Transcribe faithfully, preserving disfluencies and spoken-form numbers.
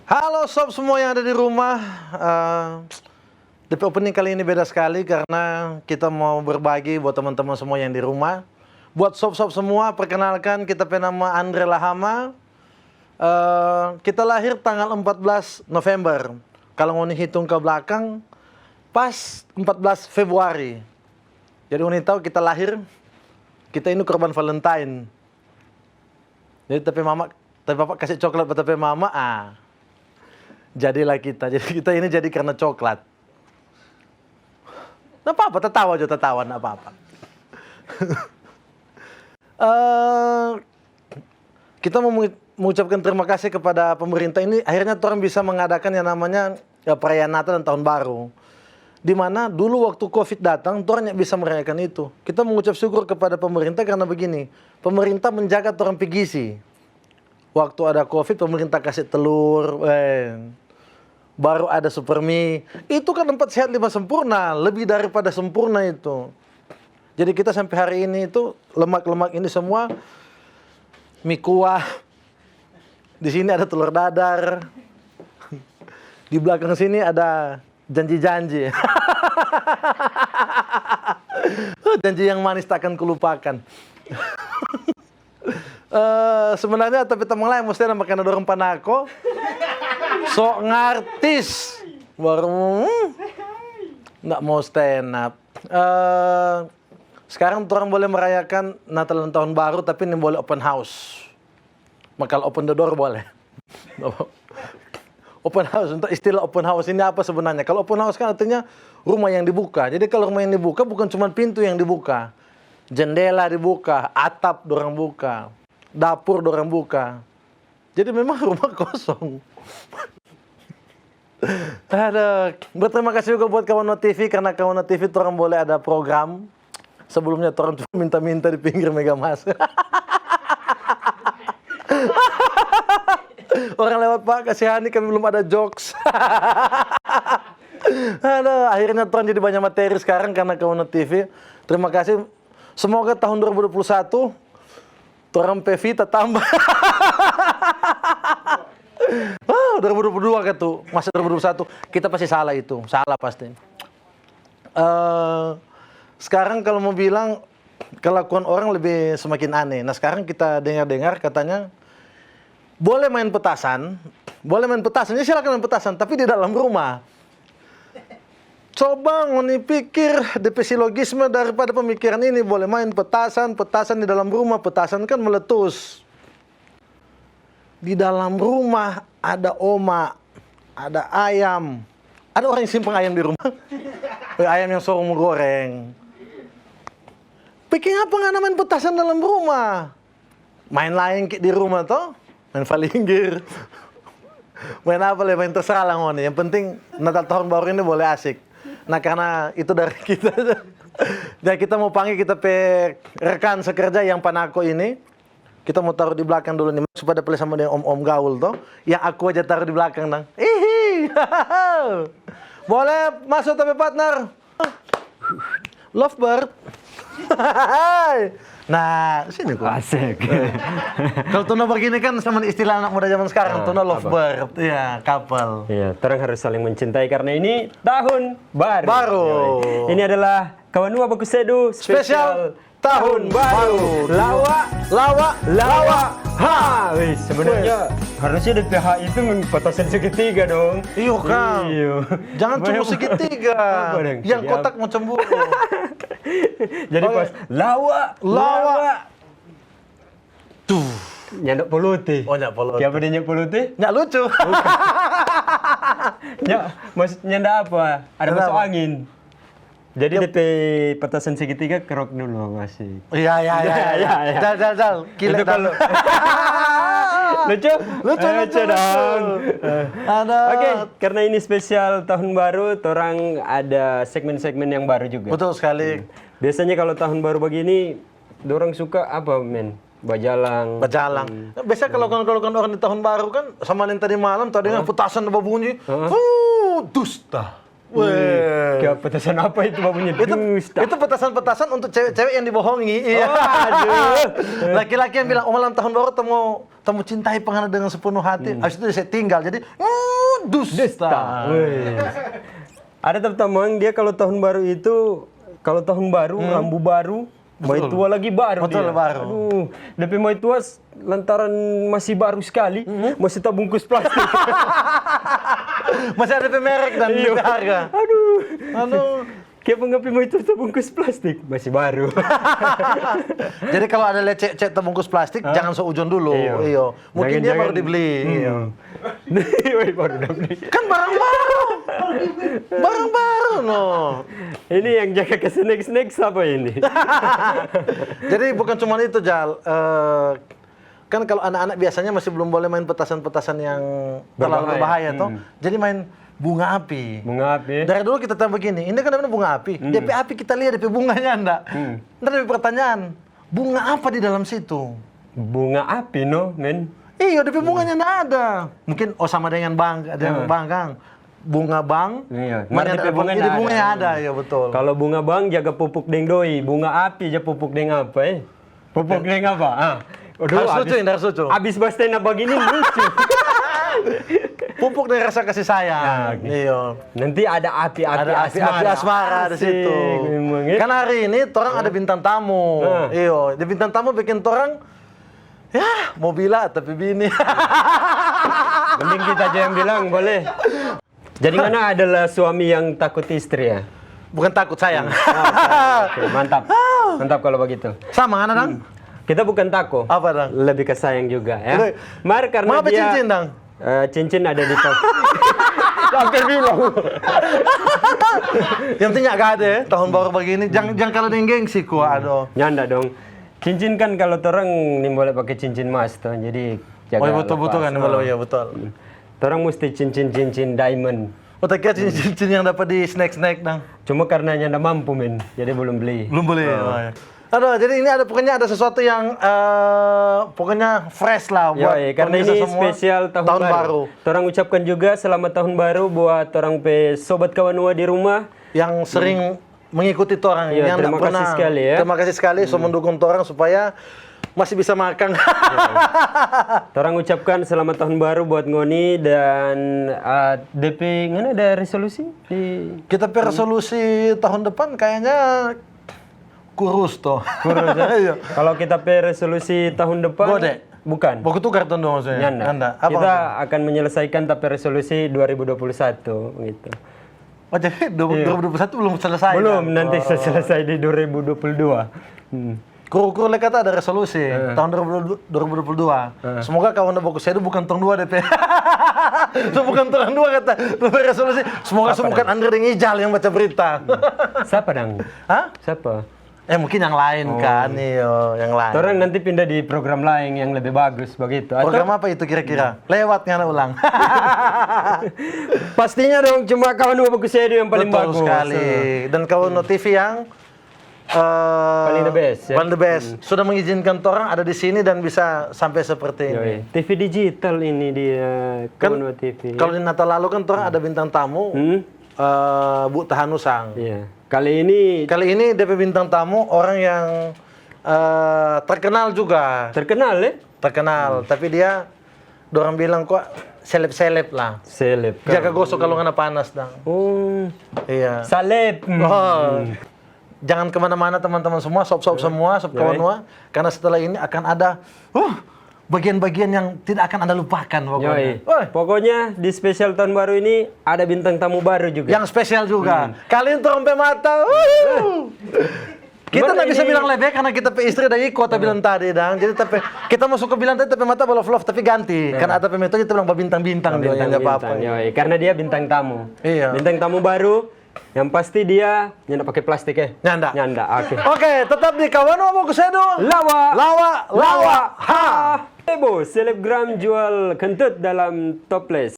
Halo sob semua yang ada di rumah. Eh, D P opening kali ini beda sekali karena kita mau berbagi buat teman-teman semua yang di rumah. Buat sob-sob semua, perkenalkan, kita pe nama Andre Lahama. Eh, kita lahir tanggal empat belas November. Kalau ngoni hitung ke belakang, pas empat belas Februari. Jadi ngoni tahu kita lahir, kita ini korban Valentine. Jadi tapi mama, tapi papa kasih coklat buat tapi mama, ah. Jadilah kita. Jadi kita ini jadi karena coklat. Nggak apa-apa, tertawa aja, tertawa, nggak apa-apa. Eh, kita mau mengu-, mengucapkan terima kasih kepada pemerintah ini, akhirnya orang bisa mengadakan yang namanya, ya, perayaan Natal dan Tahun Baru. Di mana dulu waktu covid datang, orang nggak bisa merayakan itu. Kita mengucap syukur kepada pemerintah karena begini, pemerintah menjaga orang pe gizi. Waktu ada covid, pemerintah kasih telur, eh, baru ada Supermi. Itu kan empat sehat lima sempurna, lebih daripada sempurna itu. Jadi kita sampai hari ini itu lemak-lemak ini semua mi kuah. Di sini ada telur dadar. Di belakang sini ada janji-janji. Janji yang manis tak akan kulupakan. Eh, sebenarnya tapi tamang lain mesti ada makanan dorang panako. Sok ngartis. Baru, hmm, nggak mau stand up. Eh, sekarang orang boleh merayakan Natal dan Tahun Baru, tapi ini boleh open house. Makal open the door boleh. Open house, untuk istilah open house ini apa sebenarnya? Kalau open house kan artinya rumah yang dibuka. Jadi kalau rumah yang dibuka bukan cuma pintu yang dibuka. Jendela dibuka, atap dorang buka, dapur dorang buka. Jadi memang rumah kosong. Ada. Berterima kasih juga buat Kawan Not T V, karena Kawan Not T V orang boleh ada program. Sebelumnya orang cuma minta-minta di pinggir Megamas. Orang lewat, "Pak, kasihani kami belum ada jokes." Aduh, akhirnya orang jadi banyak materi sekarang karena Kawan Not T V. Terima kasih. Semoga tahun dua ribu dua puluh satu, torang pe fee tatamba. Ah, dua ribu dua puluh dua ka tu, masa dua ribu dua puluh satu, kita pasti salah itu, salah pasti. Eh, sekarang kalau mau bilang, kelakuan orang lebih semakin aneh. Nah, sekarang kita dengar-dengar katanya, boleh main petasan, boleh main petasan, ya silakan main petasan, tapi di dalam rumah. Coba ngoni pikir de pe silogisme daripada pemikiran ini, boleh main petasan, petasan di dalam rumah, petasan kan meletus. Di dalam rumah ada oma, ada ayam, ada orang yang simpang ayam di rumah. Eh, ayam yang suruh mo goreng. Biking apa ngana main petasan dalam rumah? Main laeng ki di rumah to, main falinggir, main apa le, main terserah lah ngoni. Yang penting Natal tahun baru ini boleh asik. Nah, karena itu dari kita, ya kita mau panggil kita pe rekan sekerja yang panako ini. Kita mau taruh di belakang dulu nih, supaya dia sama dengan om-om gaul to. Yang aku aja taruh di belakang dang. Ihi. Boleh masuk tapi partner. Lovebird. Nah, sini kok. Asik. Kalau tuna begini kan sama istilah anak muda zaman sekarang, ah, tuna lovebird, ya, couple. Iya, orang harus saling mencintai karena ini tahun baru. Baru. Ini adalah Kawanua Baku Sedu spesial tahun baru. Lawa, lawa, lawa. Ha, wih, sebenarnya harusnya D P H itu petasan segitiga dong. Iyo, Kang. Iyo. Jangan cuma segitiga. Yang kotak mau cemburu. Jadi pas lawa, lawa. Tuh. Nyanda poluti. Oh, nyanda poluti. Kiapa dia nyanda poluti? Nyanda lucu. Nyanda, maksudnya nyanda apa? Ada masuk angin. Jadi D P petasan segitiga kerok dulu masih. Iya, iya, iya. Jal, jal, jal. Lucu? Lucu, lucu dong. Ada. Oke, karena ini spesial tahun baru, orang ada segmen-segmen yang baru juga. Betul sekali. Biasanya kalau tahun baru begini, dorang suka apa, men? Bajalang. Bajalang. Biasa kalau, kalau, kalau orang di tahun baru kan, sama yang tadi malam, tadi dengan petasan babunyi. Fuh, dusta. Weh. Kayak petasan apa itu babunyi? Itu, dusta. Itu petasan-petasan untuk cewek-cewek yang dibohongi. Iya. Oh, aduh. Laki-laki yang bilang, "Oh, malam tahun baru temu, temu cintai pengana dengan sepenuh hati." Hmm. Habis itu saya tinggal. Jadi, mm, dusta. Dusta. Weh. Ada teman dia kalau tahun baru itu, kalau tahun baru, hmm, rambu baru, Mai tua lagi baru. Betul, dia baru. Aduh, depe mai tua s-, lantaran masih baru sekali, mhm, masih tabungkus plastik. Masih ada pe merek dan, iyo, depe harga. Aduh. Aduh. Kiapa ngana pe mai tua tabungkus plastik? Masih baru. Jadi kalau ada lihat cewek-cewek tabungkus plastik, hah? Jangan seujon dulu. Iyo. Iyo. Mungkin dia baru dibeli. Hmm. Iya. Woi, baru dibeli. Kan barang baru. Barang baru, no. Ini yang jaga ke snack-snack siapa ini? Jadi bukan cuma itu, Jal. Eh, kan kalau anak-anak biasanya masih belum boleh main petasan-petasan yang terlalu berbahaya, toh. Hmm. Jadi main bunga api. Bunga api. Dari dulu kita tahu begini, ini kan namanya bunga api. Hmm. Depe api kita lihat, depe bunganya ndak. Hmm. Ntar depe pertanyaan, bunga apa di dalam situ? Bunga api, no, men? Iyo, depe bunganya ndak ada. Mungkin, oh, sama dengan bank, ada yang bank, kan? Bunga bank, iya, mar depe bunga ndak ada. Jadi bunganya ada, iya, betul. Kalau bunga bank, jaga pupuk deng doi. Bunga api, ja pupuk deng apa, eh? Pupuk deng apa? Ah. Aduh, harus lucu, ini harus lucu. Abis bastena bagini lucu. Pupuk deng rasa kasih sayang. Nah, oke. Iyo. Nanti ada api-api asmara. Ada api-api asmara di situ. Asik, memang, ya. Kan hari ini torang ada bintang tamu. Nah. Iyo, di bintang tamu bikin torang, ya, mo bila tapi bini. Mending kita aja yang bilang, boleh. Jadi, ngana adalah suami yang takut istri, ya? Bukan takut, sayang. Hmm. Oh, sayang. Oke, mantap. Mantap kalau begitu. Sama, ngana, dang? Hmm. Kita bukan tako. Apa, dang? Lebih ke sayang juga, ya. Mar, karena dia, cincin, dang? Eh, cincin ada di tas. Sampai bilang. Yang penting nggak ada, ya, tahun baru begini. Jang, jang kalah deng gengsi, kwa, aduh. Nyanda dong. Cincin kan kalau torang nimbole pake cincin mas, toh. Jadi, jaga. Oh, iya, betul, betul, kan, iya, betul. Hmm. Torang musti cincin-cincin diamond. Oh, ta kira cincin-cincin yang dapat di snack-snack, dang. Cuma karena nyanda mampu, men, jadi belum beli. Belum beli, oh, iya. Aduh, jadi ini ada, pokoknya ada sesuatu yang, eh, pokoknya fresh lah buat pemirsa semua. Yoi, karena ini spesial tahun baru. Torang ucapkan juga selamat tahun baru buat torang pe sobat Kawanua di rumah. Yang sering mengikuti torang, iya, yang terima kasih sekali, ya. Terima kasih sekali so mendukung torang supaya masih bisa makan. Iya. Torang ucapkan selamat tahun baru buat ngoni dan, ah, depe, ngana ada resolusi di... Kita pe resolusi tahun depan kayaknya kurus, toh. Kurus, ya? Iya. Kalau kita pe resolusi tahun depan, gode. Bukan. Baku tukar tahun dua maksudnya? Nyanda. Nyanda. Apa maksudnya? Kita akan menyelesaikan ta pe resolusi dua ribu dua puluh satu, gitu. Oh, jadi dua ribu dua puluh satu belum selesai, kan? Belum, nanti selesai di dua ribu dua puluh dua. Hmm. Kru-kru le kata ada resolusi tahun dua ribu dua puluh dua. Semoga kawan Boku Sedu bukan tong dua depe. So, bukan tong dua kata, resolusi. Semoga so bukan Andre deng Ijal yang baca berita. Sapa, dang? Hah? Sapa? Eh, mungkin yang lain kan, iyo, yang lain. Torang nanti pindah di program lain yang lebih bagus, begitu. Atau program apa itu kira-kira? Lewat ngana ulang. Pastinya dong, cuma kawan Boku Sedu yang paling bagus. Betul sekali. Dan kawan T V yang, eh, paling the best, ya. Paling the best. Sudah mengizinkan torang ada di sini dan bisa sampai seperti ini. Yoi. T V digital ini dia, kawan T V, ya. Kalau di Natal lalu kan torang ada bintang tamu, eh, Bu Tahanusang. Iya. Kali ini, kali ini depe bintang tamu orang yang, eh, terkenal juga. Terkenal, eh? Terkenal, tapi dia, dorang bilang kok seleb-seleb lah. Seleb, jaga gosok kalau ngana panas, dang. Oh. Iya. Saleb. Oh. Jangan kemana-mana, teman-teman semua, sob-sob semua, sob kawan semua, karena setelah ini akan ada, uh, bagian-bagian yang tidak akan Anda lupakan pokoknya. Yoi. Woi. Pokoknya di spesial tahun baru ini ada bintang tamu baru juga. Yang spesial juga. Hmm. Kali ini torang pe mata. Wuhu. Kita nggak bisa bilang lebe karena kita pe istri ada iko, ta bilang tadi, dang. Jadi, tapi kita mau suka bilang tadi, tapi mata balov-lov, tapi ganti. Karena ada pe metode, kita bilang babintang-bintang juga, nggak apa-apa. Yoi, karena dia bintang tamu. Iya. Bintang tamu baru, yang pasti dia nyanda pakai plastik, eh? Nyanda. Nyanda, oke. Oke, tetap di Kawan Boku Sedu. Lawa. Lawa, lawa, ha. Eh, bo, selebgram jual kentut dalam toples.